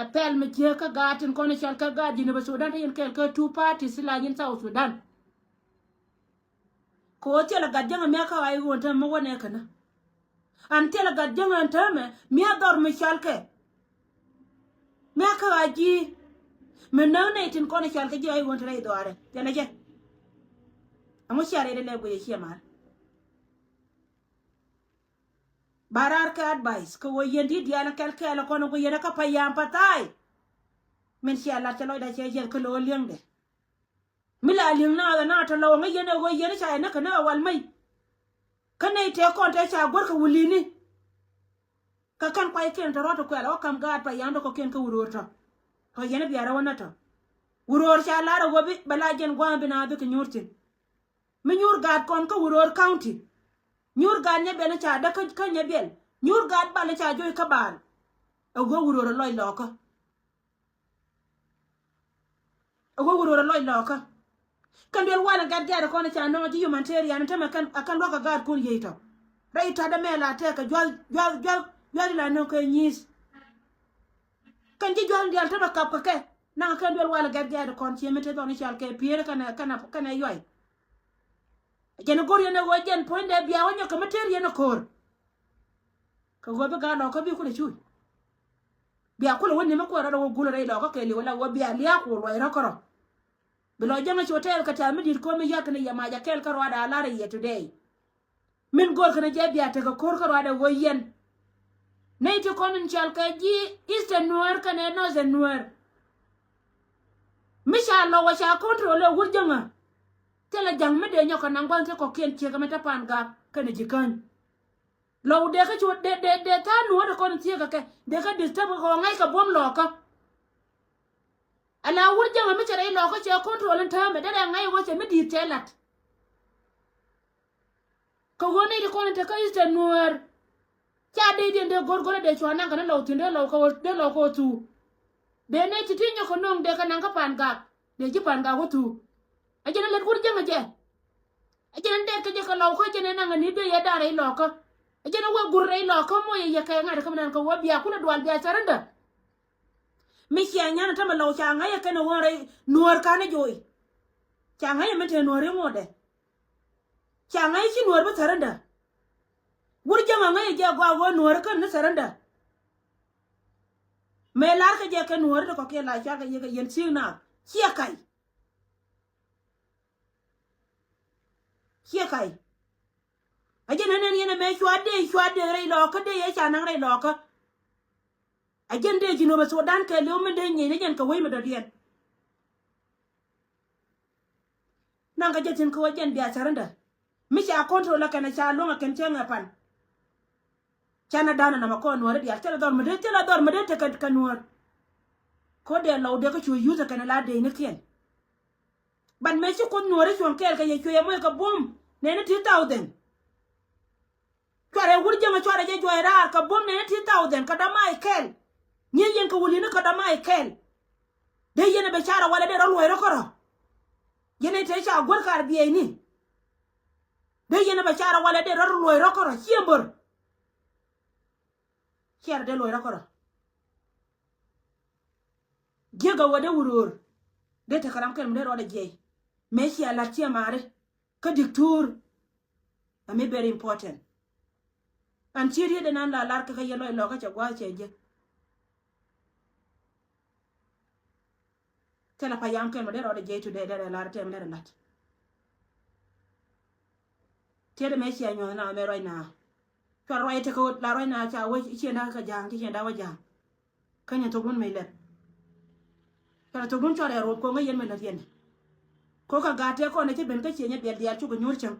Ɛ pɛl mi jiäk kä gaat tin kɔn i̱ cɔal kɛ gaat Jinub Sudan te yɛn kɛɛl kä two parties ti la nyin South Sudan. Kɛ ɣöö thilɛ gat jäŋ ɛ miak kä ɣa̱c ɣöö te mi wä nɛ känä. An thilɛ gat jäŋ ɛn täämɛ mia̱ dhɔr mi cɔal kɛ. Mia̱ kä ɣa̱c ji̱ mi näk nɛy tin kɔn i̱ cɔal kɛ ji̱ ɣa̱c ɣöö te rɛy dhɔaarɛ jɛn ɛ jɛ. Ɛŋu cia rɛy dee lɛ guic ɛ ciɛ mal. Ba raar kɛ advice kɛ ɣöö yɛn ti diaal kɛl kɛɛl kɔn ɛ guic yɛn ɛ kä payam pathai. Min cia lat cɛ lɔcda cɛ yɛl kä lo̱o̱ li̱eŋdɛ. Mi la li̱eŋ naath ɛ naath tɔ̱ lɔw ŋäc yɛn ɛ ɣöö yɛn ca yɛ näk kɛ näk ɛ wal mec. Kä nɛy tëë kɔn tëë ca guäär kɛ wulini. Kä kɛn kuaykiɛn tɔ̱ rɔ̱ ti kuɛl ɛ wä ka̱m gaat pa ya̱a̱ŋ dɔ̱kɔkiɛn kä wuröör tɔ̱. Tɔ̱ yɛn ɛ biaar ɛ wä nä tɔ̱. Wuröör ca lar ɛ ɣöö bi bɛ la jɛn gua̱a̱m bi naath bi kɛ nyuur thi̱n. Mi nyuur gaat kɔn kä wuröör county. Nyuur gaat nyɛ biɛl ca däk kä, kä nyɛ biɛl. Nyuur gaat bal ca joc kä bal. Ɛ ɣöö wuröör ɛ lɔc lɔɔkä. Ɛ wä wuror ɛ lɔc lɔɔkä. Kɛn duel walɛ gat gat kɔn ca nɔŋ ji̱ humanitarian tämɛ kɛn, a kɛn luakä gaatkun yiey tɔ. Rɛy ta̱t ɛmɛ la tɛk kɛ juath, juath, juath, juath la nöŋ kɛ nyi̱i̱th. Kɛn ji̱ juath diaal tämɛ kap kɛ kɛ. Naŋ kɛn duel walɛ gat gat kɔn cie mi te dhɔn i̱ cal kɛ pier kɛnɛ, kɛnɛ, kɛnɛ yuay. Jɛn i̱ go̱r yɛn ɛ ɣöö jɛn puɔ̱nydɛ bia wä nyɔk kɛ mi ter yɛn ɛ ko̱r. Kɛ ɣöö bi gaat lɔɔkä bi kulɛ cuc. Bia kulɛ wä ni mi kuɛ rɔɔdɛ wä gulɛ rɛy lɔɔkä kɛ li̱w la wä bia liaak wä luɔc rɔ̱ kärɔ̱. Bi lɔ jäŋä cu tɛɛl kɛ tɛ̈th mi di̱t ko̱r mi yɔ̱a̱t kɛn yɛ mac a kɛɛl kä ruaadɛ a lar yɛ today. Min go̱r kɛn jɛ bia tekɛ ko̱r kä ruaadɛ ɣöö yɛn. Nɛy ti kɔn in cɔal kɛ ji̱ Eastern Nuäär kɛnɛ Northern Nuäär. Mi ca lɔ wä ca control ɛ wur jäŋä. Thilɛ ja̱ŋ mi dee nyɔk kɛ naŋ gua̱n ti kɔ̱kiɛn ciek ɛmɛ te Pan Gak kɛnɛ ji̱ käny. Lɔw dee kä cu dee, dee, dee tha̱a̱ŋ nuɔ̱ɔ̱r ti kɔn thieekä kɛ dee kä disturb kɛ ɣɔw ŋa̱c kɛ buɔ̱m lɔɔkä. Ala wur jäŋä mi cɛ rɛy lɔɔkä cɛ control in täämɛ derɛ ŋa̱c wä cɛ mi di̱i̱t cɛ la̱t. Kɛ ɣöö nɛy ti kɔn in te kä Eastern Nuäär. Ca dee diɛn dee go̱rgo̱rä dee cua naŋ kɛ ni lɔw thi̱n dee lɔw kɛ wä, dee lɔw kɛ wä thuu. Dee nɛy ti ti nyɔk kɛ no̱o̱ŋ dee kɛ naŋ kä Pan Gak. Dee ji̱ Pan Gak wä thuu. Ɛ jɛn ɛ lät wur jäŋä jɛ. Ɛ jɛn ɛ dɛɛt kä jɛ kɛ lɔw kä jɛn ɛ naŋ ɛ ni bee yɛ da̱a̱n rɛy lɔɔkä. Ɛ jɛn ɛ wä gur rɛy lɔɔkä moc ɛ yɛ kɛ ŋa̱t kä mi nan kɛ wä bia kulɛ dual bia surrender. Mi cia nyan ɛ tämɛ lɔw ca ŋa̱c ɛ kɛn ɛ ɣöö rɛy Nuäär ka̱n ɛ joc. Ca ŋa̱c ɛ min te Nuäär i̱ ŋotdɛ. Ca ŋa̱c ci Nuäär bi surrender. Wur jäŋä ŋäc jɛ gɔaa ɣöö Nuäär kä ni surrender. Mëë lar kä jɛ kɛ Nuäär ti kɔ̱kiɛn la cual kɛ yɛ kɛ yɛn thiek naath ciɛ kac. Ciɛ kac. A jɛn ɛ nɛn yɛn ɛmɛ cua dee, cua dee rɛy lɔɔkä dee yɛ ca naŋ rɛy lɔɔkä. A jɛn dee Jinub Sudan kɛ li̱w min dee nyieny ni jɛn kɛ wec mi dɔ̱diɛn. Naŋ kɛ jɛ thi̱n kɛ wä jɛn bia surrender. Mi ca control ɛ kɛn ɛ ca luäŋ ɛ kɛn cäŋ ɛ pan. Canɛ da̱a̱n ɛ nɔmɔ kɔn Nuäär i̱ diaal thilɛ dhɔr mi dee, thilɛ dhɔr mi dee tekɛ kɛ Nuäär. Ko̱dɛ lɔw dee kä cu yuth ɛ kɛn ɛ la dee ni kiɛn. But mëë ci Kuoth Nuäär i̱ cuɔ̱ŋ kɛɛl kɛ yɛ cuɛ yɛ moc kɛ buɔ̱m nɛni ti thousand. Cuarɛ wur jäŋä cuarɛ jɛ juɔc raar kɛ buɔ̱m nɛni ti thousand kɛ dɔ̱ma i̱ kɛl. Ŋi̱i̱c yɛn kɛ wulini kɛ dɔ̱ma i̱ kɛl. Dee yɛn ɛ bɛ carɛ walɛ dee rɔ luɔc rɔ kärɔ̱. Yɛn ɛ te ca guäär kar biɛɛcni. Dee yɛn ɛ bɛ carɛ walɛ dee rɔ luɔc rɔ kärɔ̱ ciɛ bör. Ciɛr dee luɔc rɔ kärɔ. Jiäk a wä dee wurur. Dee tekɛ ram kɛl mi dee rɔɔdɛ jiɛc. Mëë cia la̱t ciɛ maari. Kä dik tuur. Ɛ mi very important. An ci riet ɛnan la lar kä kä yɛ lɔc lɔkä cɛ gua̱a̱th cɛ jiäk. Thilɛ payam kɛn mɛ dee rɔɔdɛ jiɛc today dee rɛ lar tɛm dee rɛ lat. Tiɛt mɛ cia nyuɔth na mɛ ruac na. Cua ruac tekɛ ɣöt la ruac na ca wec ciɛn da̱k kä ja̱a̱ŋ ci ciɛn da̱k wä ja̱a̱ŋ. Kä nyɛ thok dun mɛ lɛp. Cua thok dun cua rɛ ruɔp koŋä yɛn mɛ lät yɛn. Ko kä gaat tɛ kɔn ɛ ci ben kä ciɛ nyɛ biɛl diaal cukɛ nyuur cäŋ.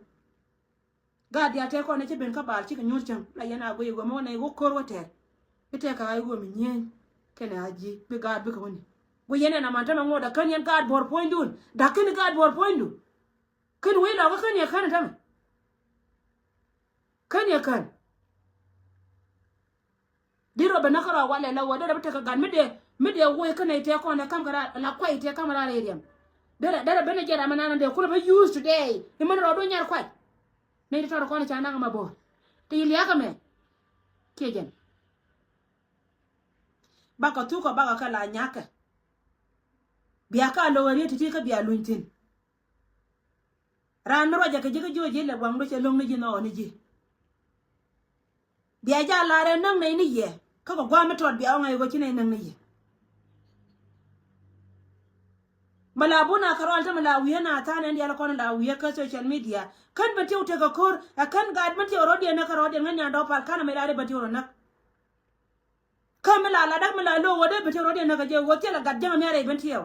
Gaat diaal tɛ kɔn ɛ ci ben kä baal cikɛ nyuur cäŋ la yɛn a guiy ɣöö mɛ wä nɛy wä ko̱r wä tɛɛr. Bi tɛk kɛ ɣa̱c ɣöö mi nyieny kɛnɛ a ji̱ bi gaat bikɛ wä ni. Guiy yɛn ɛn aman tämɛ ŋot a kän yɛn gaat buɔ̱r puɔ̱nydun da̱k kän gaat buɔ̱r puɔ̱nydu. Kän wec lɔkä kän yɛ kän tämɛ. Kän yɛ kän. Di rɔ bɛ näk kärɔa walɛ la wä derɛ bi tekɛ gat mi dee mi dee woc kä nɛy tëë kɔn ɛ kam kɛ raar la kuay tëë kam raar iriɛm. Derɛ derɛ ben ɛ jɛ ram ɛnan dee kulɛ bä use today. Imän rɔ do nyar kuay. Nɛy ti tɔrɔ kɔn ɛ ca nak ɛmɛ bo̱o̱r ti liakä mɛ. Kiɛ jɛn bakɔ thuk kɔ bakɔ kɛ la nyakɛ. Bia ka lo̱k ɛ riet ti̱ti̱ kä bia luny thi̱n. Raan mi ruacɛ kɛ ji̱ kä ji̱ wä ji̱ lɛ buaŋdu cɛ lo̱ŋ ni ji̱ nhɔɔk ni ji̱. Bia jal lar ɛ näk nɛy ni yɛ kä kɛ gua̱a̱m mi tɔt bia ɣɔ̱ŋ ɛ ɣöö ci nɛy näk ni yɛ. Mɛ la bun a kärɔal te mɛ la wi̱i̱ na tha̱a̱n ɛn diaal kɔn la wi̱i̱ kä social media. Kän ben tiɛw tekɛ ko̱r ɛ kän gat ben tiɛw rɔ̱diɛn näk kä rɔ̱diɛn ŋäc nyan dɔ̱k pal ka̱n amɛ la dee ben tiɛw rɔ näk. Kä mi la la dak mi la lo̱o̱ wä dee ben tiɛw rɔ̱diɛn näk kä jɛ wä thilɛ gat jäŋ mi a rɛy ben tiɛw.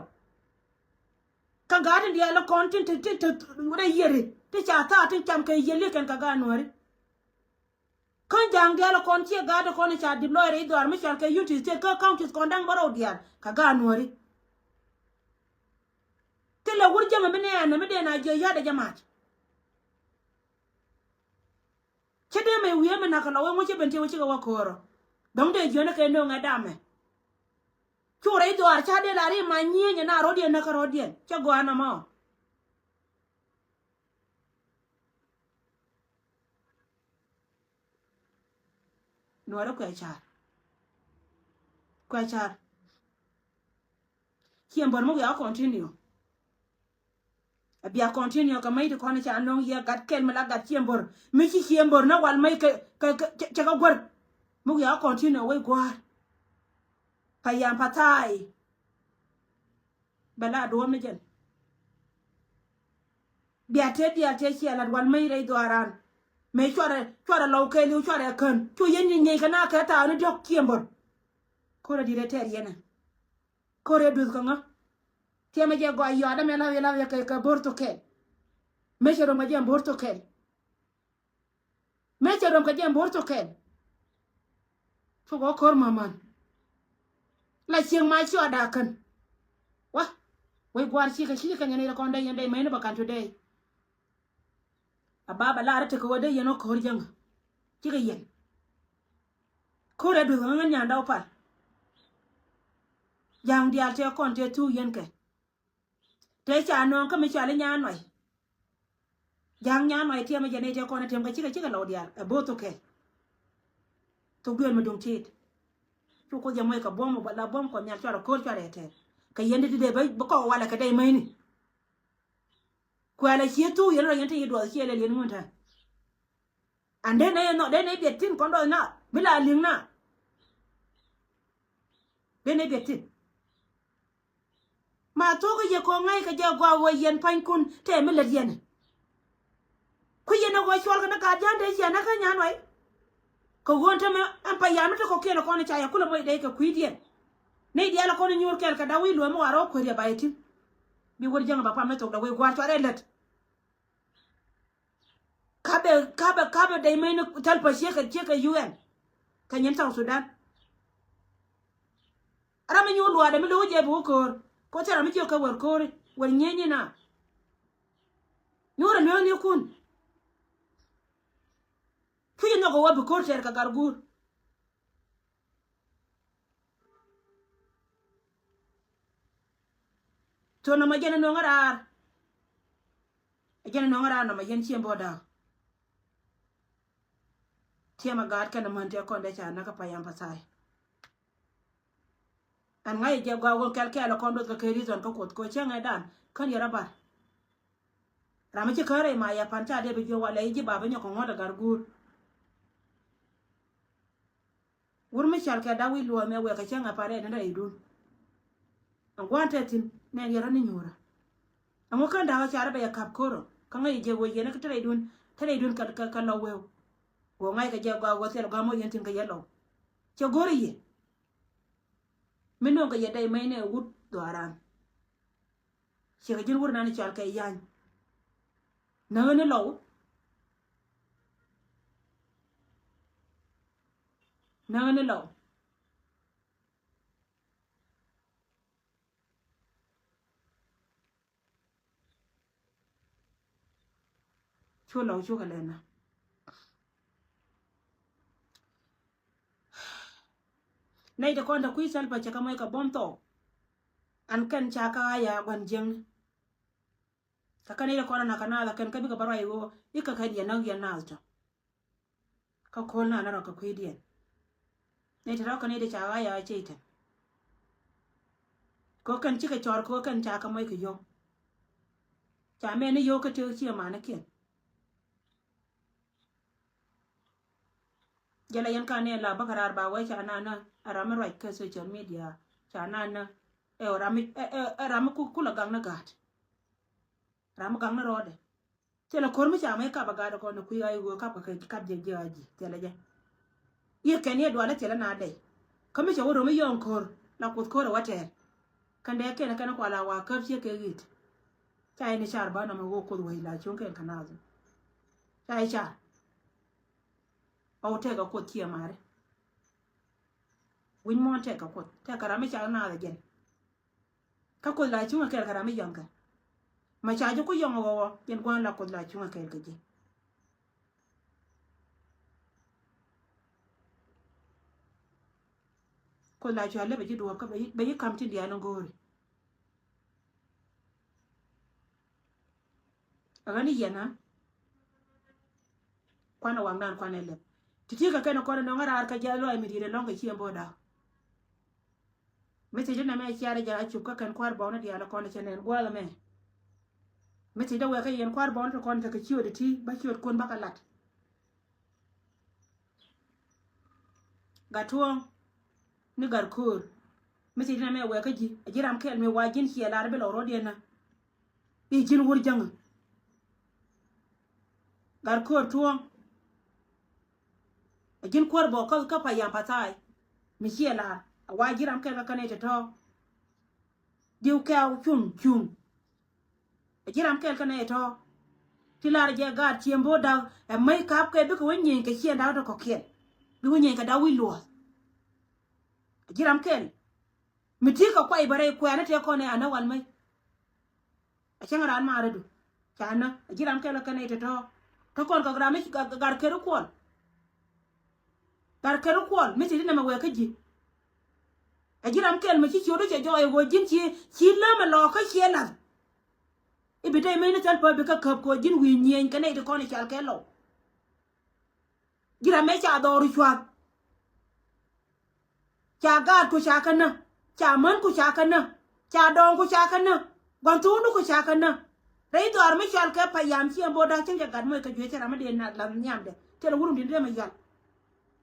Kä gaat tin diaal kɔn tin tin tin tin rɛy yiëri ti ca thaak tin cam kɛ yiëli kɛn kɛ gaat nuääri. Kä ja̱a̱ŋ diaal kɔn ciɛ gaat kɔn ca dip lɔɔr i̱ dhɔaar mi cɔal kɛ Unity State kä counties kɔn da̱ŋ bärɔw diaal kɛ gaat nuääri. Thilɛ wur jäŋ mi nɛɛn mi dee na jiɛ ya̱t ɛ jɛ mac. Cä dee mɛ wi̱i̱ ɛmɛ nakä lɔ wee ŋuɔ̱c cä ben tiɛ wee cikɛ wä ko̱o̱rä. Dɔ̱ŋ dee jiönä kɛ no̱o̱ŋ ɛ damɛ. Cu rɛy dhɔaar ca dee la ri ma nyieenyɛ na rɔ̱diɛn näkä rɔ̱diɛn cä gɔaa nɔmɔ. Nuɔrɛ kuɛ car. Kuɛ car. Ciɛ bär mi wiaa continue. A bia continue kɛ mäc ti kɔn ca nöŋ yɛ gat kɛl mi la gat ciɛ bär mi ci ciɛ bär na wal mäc kɛ kɛ kɛ cɛ kɛ guär. Mi wiaa continue wec gua̱a̱r. Pa yam pa thaai. Bɛ la duɔ̱ɔ̱p ni jɛn. Bia tëë diaal tëë ciɛ lat wal mäc rɛy dhuaaran. Mëë cuarɛ cuarɛ lɔw kɛɛliw cuarɛ kän cu yɛn nyieny kɛ na kɛ thaani diɔ̱k ciɛ bär. Ko̱rɛ di̱t rɛ tɛɛr yɛn ɛ. Ko̱rɛ duth kä ŋä. Tiɛmɛ jɛ gɔaa yɔaadä mɛ la̱th yɛ la̱th yɛ kɛ kɛ bo̱r thok kɛl. Mëë cɛ röm kɛ jɛ bo̱r thok kɛl. Mëë cɛ röm kɛ jɛ bo̱r thok kɛl. Cukɛ wä ko̱r ma̱män. La cieŋ ma cuaada kän. Wa wec gua̱a̱r cikɛ cikɛ kɛ nyɛ ni rɛ kɔn dee yɛn dee mäni bä ka̱n today. A ba bɛ lar tekɛ wä dee yɛn wä ko̱r jäŋä. Cikɛ yɛn. Ko̱r ɛ duth ŋä ŋän nyandɛ wä pal. Ja̱a̱ŋ diaal tëë kɔn tëë thuk yɛn kɛ. Tëë ca nɔɔŋ kä mi cɔal i̱ nyan nuay. Ja̱a̱ŋ nyan nuay tiɛmɛ jɛ nɛy tëë kɔn ɛ tiɛm kɛ cikɛ cikɛ lɔw diaal ɛ bo̱o̱th thok kɛl. Thok duël mi duŋ ti̱i̱t. Cu kuoth jɛ muɔc kɛ buɔ̱m la buɔ̱m kɔn nhial cuarɛ ko̱r cuarɛ tɛɛr. Kɛ yɛn di ti dee bä kɔk walɛ kɛ dee mäni. Kuɛlɛ cië thuk yɛn rɔ yɛn ti yi duɔth ciɛ lɛl yɛn ŋun tɛn. An dee nɛy ɛnɔ dee nɛy biɛt thi̱n kɔn dɔɔth na bi la li̱ŋ na. Dee nɛy biɛt thi̱n. Ma thok kɛ yɛ kɔŋ ŋäc kɛ jɛ gɔaa wä yɛn panykun tɛɛ mi lät yɛn. Ku yɛn ɛ ɣöö cuɔl kɛ ni kaat ja̱a̱n dee ciɛ näk kä nyan wa̱i̱. Kɛ ɣöö tämɛ ɛn pa yam ni ti kɔ̱kiɛn ɛ kɔn ca yɛ kulɛ moc dee kɛ kui̱diɛn. Nɛy diaal ɛ kɔn nyuur kɛɛl kɛ da̱w i̱ luɔ̱ɔ̱m mi wa rɔ̱ kueer yɛ ba yɛ ti̱m. Bi wär jäŋ ɛ ba pam mi thok dee wec gua̱a̱r cuarɛ lät. Kapɛ kapɛ kapɛ dɛy mɛni Salva ciekɛ ciekɛ U N. Kɛ nyin South Sudan. Ram mi nyuur luaadɛ mi lo̱k jɛ bi wä ko̱o̱r. Ko thil ram mi jiök kɛ wär ko̱o̱ri wär nyieenyi na. Nyuurɛ lueŋnikun. Cuc inhɔk kɛ wä bi ko̱o̱r tɛɛr kɛ gar guur. Thon nɔmɔ jɛn ɛ nuɔ̱ŋ ɛ raar. Ɛ jɛn ɛ nuɔ̱ŋ ɛ raar nɔmɔ yɛn cieŋ bä da̱a̱k. Kiɛmɛ gaat kɛn amäni tëë kɔn dee ca näk kä payam pathai. Ɛn ŋa̱c jɛ gɔaa wä kɛl kɛɛl kɔn duɔth kɛ kɛ reason kä Kuoth kɛ cäŋɛ dan kän yɛ rɔ bar. Ram mi ci kärɛ ma ya pan ca dee bi jiök walɛ i̱ ji̱ ba bi nyɔk kɛ ŋuɔ̱t ɛ gar guur. Wur mi cal kɛ da̱k wi̱c luɔ̱ɔ̱mɛ wɛɛk kɛ cäŋɛ pan rɛy ni rɛydun. Ɛn gua̱a̱n te thi̱n nɛn yɛ rɔ ni nyuurä. Ɛŋu kän da̱k ɛ ca rɔ bɛ yɛ ka̱p ko̱rɔ kä ŋäc jɛ wee yɛn kä te rɛydun, te rɛydun kɛ, kɛ, kɛ lɔ wee. Wä ŋa̱c kɛ jɛ gɔaa wä thil gɔaa moc yɛn thi̱n kɛ yɛ lɔ. Cɛ go̱r i̱ yɛ. Mi nööŋ kɛ yɛ dɛy mɛy ni ɛ wut dhɔaaran. Ciɛ kɛ ji̱n wur nan i̱ cɔal kɛ yany. Näŋä ni lɔw. Näŋä ni lɔw. Cu lɔw cukɛ lɛn na. Nɛy ti kɔn te kui̱ Salva cɛ kɛ moc kɛ buɔ̱m thɔɔk. An kɛn ca kä ɣa̱c a gua̱n jiäkni. Kä kɛn nɛy ti kɔn a nak kɛ naath a kɛn kä bikɛ bä ruac ɣöö i̱ kɛ kɛ diɛn näk yɛn naath tɔ. Kä ko̱l na ni rɔ kɛ kui̱diɛn. Nɛy ti rɔ kɛ nɛy ti ca ɣa̱c a cɛy tɛn. Kɛ kɛn cikɛ cɔr kɛ kɛn ca kɛ moc kɛ yio̱w. Ca mɛn ni yio̱w kä tëëk ciɛ manikiɛn. Jɛlɛ yɛn ka ni la bä kɛ raar ba wee ca naan ni ɛ ram mi ruac kä social media. Ca naan ni ɛ ram mi, ɛ, ɛ, ɛ ram mi ku, kulɛ gaŋ ni gaat. Ram mi gaŋ ni rɔɔdɛ. Thilɛ ko̱r mi ca mɛ kap a gaat kɔn ni kui̱ ɣa̱c ɣöö kap kɛ kap jɛ jiɛ ɣa̱c ji̱ thilɛ jɛ. I̱ kɛn i̱ dualä thilɛ na dɛy. Kä mi cɛ wä rom i̱ yɔ̱ɔ̱ŋ ko̱r la Kuoth ko̱r ɛ wä tɛɛr. Kɛn dee kɛn kɛn kual a wa käp ciek kɛ ɣi̱t. Ca yɛn i̱ car banɛ mɛ ɣöö Kuoth wec la cuŋ kɛn kɛ naath. Ca yɛ car. Ɣɔw tɛkɛ Kuoth ciɛ mari. Wi̱ny muɔ̱ɔ̱n tɛkɛ Kuoth tɛkɛ ram mi ca naath ɛ jɛn. Kä Kuoth la cuŋ ɛ kɛɛl kɛ ram mi yɔ̱ŋ kɛ. Ma ca ji̱ ku yɔ̱ŋ ɛ ɣɔwɔ jɛn gua̱a̱n la Kuoth la cuŋ ɛ kɛɛl kɛ ji̱. Kuoth la cua lep ɛ ji̱ duɔ̱ɔ̱p kä bɛ yi, bɛ yi kam tin diaal in go̱o̱ri. Ɛ ɣän i̱ yɛn a kuan ɛ waŋdan kuan ɛ lɛp. Ti ti kɛ kɛn ɛ kɔn ɛ nɔŋ ɛ raar kɛ jiath lɔaac mi di̱i̱t ɛ lɔ̱ŋ kɛ ci ɛn bo̱o̱da. Mi thiecdä nɛmɛ ciaarɛ jɛ a cup kä kɛn kua̱r bɔɔkni diaal ɛ kɔn ɛ cɛ nɛn gua̱a̱th ɛmɛ. Mi thiecdä wɛɛkä yɛn kua̱r bɔɔkni ti kɔn tekɛ ciööt ɛ ti bä ciööt kun bäkɛ lat. Gat tuɔ̱ɔ̱ŋ ni gat köör. Mi thiecdä nɛmɛ wɛɛkä ji̱ a ji̱ ram kɛl mi wa ji̱n ciɛ lar bi lɔ rɔ̱diɛn na. I̱ ji̱n wur jäŋä. Gat köör tuɔ̱ɔ̱ŋ. A ji̱n kuäär bɔɔk kä, kä payam pathai. Mi ciɛ lar a wa ji̱ ram kɛl kä kɛn ɛ tɔ̱tɔ̱. Diw kɛw cuŋ cuŋ. A ji̱ ram kɛl kɛn ɛ tɔ̱tɔ̱. Ti lar jɛ gaat ciɛ bo̱o̱ da̱k ɛ mäc kap kɛ bikɛ wä nyieny kɛ ciɛ da̱k tɔ kɔ̱kiɛn. Bi wä nyieny kɛ da̱k wi̱c luɔ̱th. A ji̱ ram kɛl. Mi ti kɛ kuay bɛ rɛy kuɛɛni tëë kɔn ɛ anä wal mäc. A cäŋ raan maarä du ca nä a ji̱ ram kɛl kɛn ɛ tɔ̱tɔ̱. Kä kɔn kɛ ram mi gar kɛr kuɔl. Gar kɛr kuɔl mi ti di nɛmɛ wɛɛkä ji̱. A ji̱ ram kɛl mi ci ciötdu cɛ jɔɔc ɛ ɣöö ji̱n ci, ci lämɛ lɔɔkä ciɛ la̱th. I̱ bi dee mec ni thäl pä bikɛ käp kɛ ɣöö ji̱n wi̱i̱ nyieny kɛ nɛy ti kɔn i̱ cal kɛ lɔw. Ji̱ ram mëë ca dhɔr i̱ cua̱th. Ca gaatku ca kä nä. Ca mänku ca kä nä. Ca dɔɔŋku ca kä nä. Gua̱n thuunduku ca kä nä. Rɛy dhɔaar mi cɔal kɛ payam ci ɛn bo̱o̱r da̱k cäŋ cɛ gat moc kɛ juëc cɛ ram mi dee na lath nhiamdɛ. Thilɛ wurun di̱t dee mi yɔal.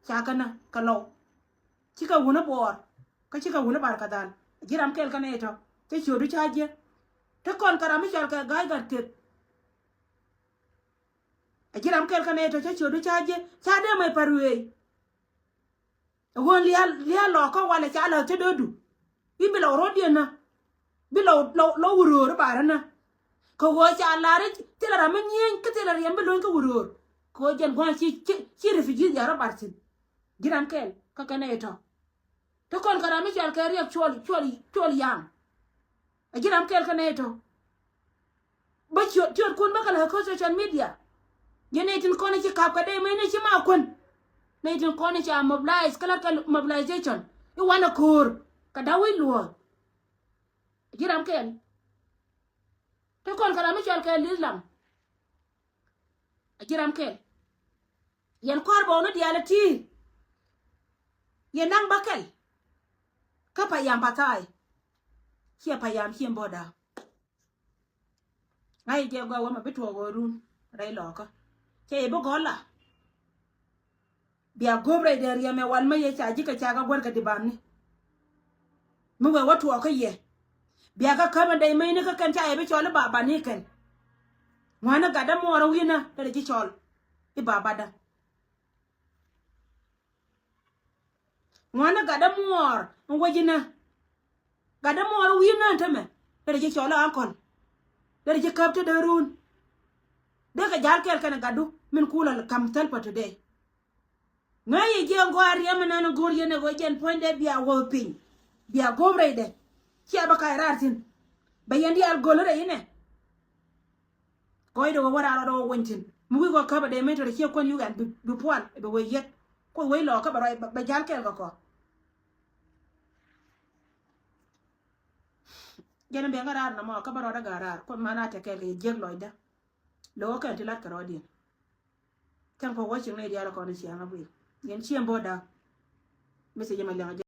Ca kä nä kɛ lɔw. Cikɛ wuni buɔɔr. Kä cikɛ wuni bar kɛ dhal. Ji̱ ram kɛl kä nɛy tɔ̱. Cä ciötdu ca jiɛ. Te kɔn kɛ ram mi cɔal kɛ ga̱a̱c gat kek. A ji̱ ram kɛl kä nɛy tɔ̱ cä ciötdu ca jiɛ. Ca dee mɛy pa̱r wëëy. Ɛ ɣöö lia̱a̱, lia̱a̱ lɔɔkä walɛ ca la̱th cä döödu. I̱ bi lɔ ro̱diɛn nä. Bi lɔ, lɔ, lɔ wuröör i̱ barä nä. Kɛ ɣöö ca la̱r i̱ thilɛ ram mi nyieny kä thilɛ riɛm bi lo̱ny kä wuröör. Kɛ ɣöö jɛn gua̱a̱th ci, ci, ci refugee ya̱r i̱ bar thi̱n. Ji̱ ram kɛl kä kɛn nɛy tɔ̱. Te kɔn kɛ ram mi cɔal kɛ Riɛk Cuɔl, Cuɔl, Cuɔl Yaŋ. A ji̱ ram kɛl kä nɛy tɔ̱. Bä ciöt, ciötkun bä kɛ la̱th kä social media. Yɛn nɛy tin kɔn i̱ ci ka̱p kɛ dee mec ni ci ma kuän. Nɛy tin kɔn i̱ ca mobilize kä la̱t kɛ mobilization i̱ wanɛ köör kɛ da̱k wi̱c luɔ̱ɔ̱th. A ji̱ ram kɛl. Te kɔn kɛ ram mi cɔal kɛ Islam. A ji̱ ram kɛl. Yɛn kɔr bɔɔni diaal ɛ ti. Yɛn naŋ bäkɛl. Kä payam pa̱tha̱a̱y. Ciɛ payam ciɛ bo̱o̱da. Ŋa̱c jɛ gɔaa wä mɛ bi tuɔɔk ɣöö run rɛy lɔɔkä. Cɛ yɛ bi gɔ̱la. Bia go̱o̱p rɛy dee riɛmɛ wal mä yɛ ca ji̱ kɛ cak a guäär kɛ di̱ bamni. Mi wee wä tuɔɔk kä yɛ. Bia kä kämɛ dee mäcni kä kɛn ca yɛ bi cɔl i̱ babani kɛn. Ŋuani gatdä muɔɔr wi̱nä te dee ji̱ cɔl i̱ babadä. Ŋuani gatdä muɔɔr in wä ji̱nä. Gatdä muɔɔr wi̱i̱ nään tämɛ. Derɛ ji̱ cɔl a ankɔl. Derɛ ji̱ käp te dee ruun. Dee kɛ ja̱l kɛɛl kɛnɛ gatdu min kulä kam thäl pa today. Ŋäc yɛ jiɛn gɔaa riɛm ɛnɛn go̱o̱r yɛn ɛ ɣöö jɛn puɔ̱nydɛ bia wäth piny. Bia go̱o̱p rɛydɛ. Cia bä kac raar thi̱n. Bɛ yɛn diaal go̱l rɛy inɛ. Gɔɔydɛ wä wä raar rɔɔdɛ wä weny thi̱n. Mi wi̱i̱ kɔ käpɛ dee mëë tɔ̱ ciɛ kuän yuk ɛn bi, bi pual bi wee yieth. Kuoth wec lɔɔkä bɛ rɔy bɛ ja̱l kɛɛl kɛ kɔ. Jɛn in bɛn kä raar nɔmɔ kä bä rɔɔdɛ ga̱a̱ raar kuoth man a tɛ kɛɛl kɛ yɛ jiäk lɔcdä. Lo̱k kä kɛn ti lat kɛ rɔɔdiɛn. Thank for watching ni diaal kɔn i̱ ciaŋ a guiy. Yɛn ciɛ bo̱o̱da. Message mɛ liɛŋ a jɛ.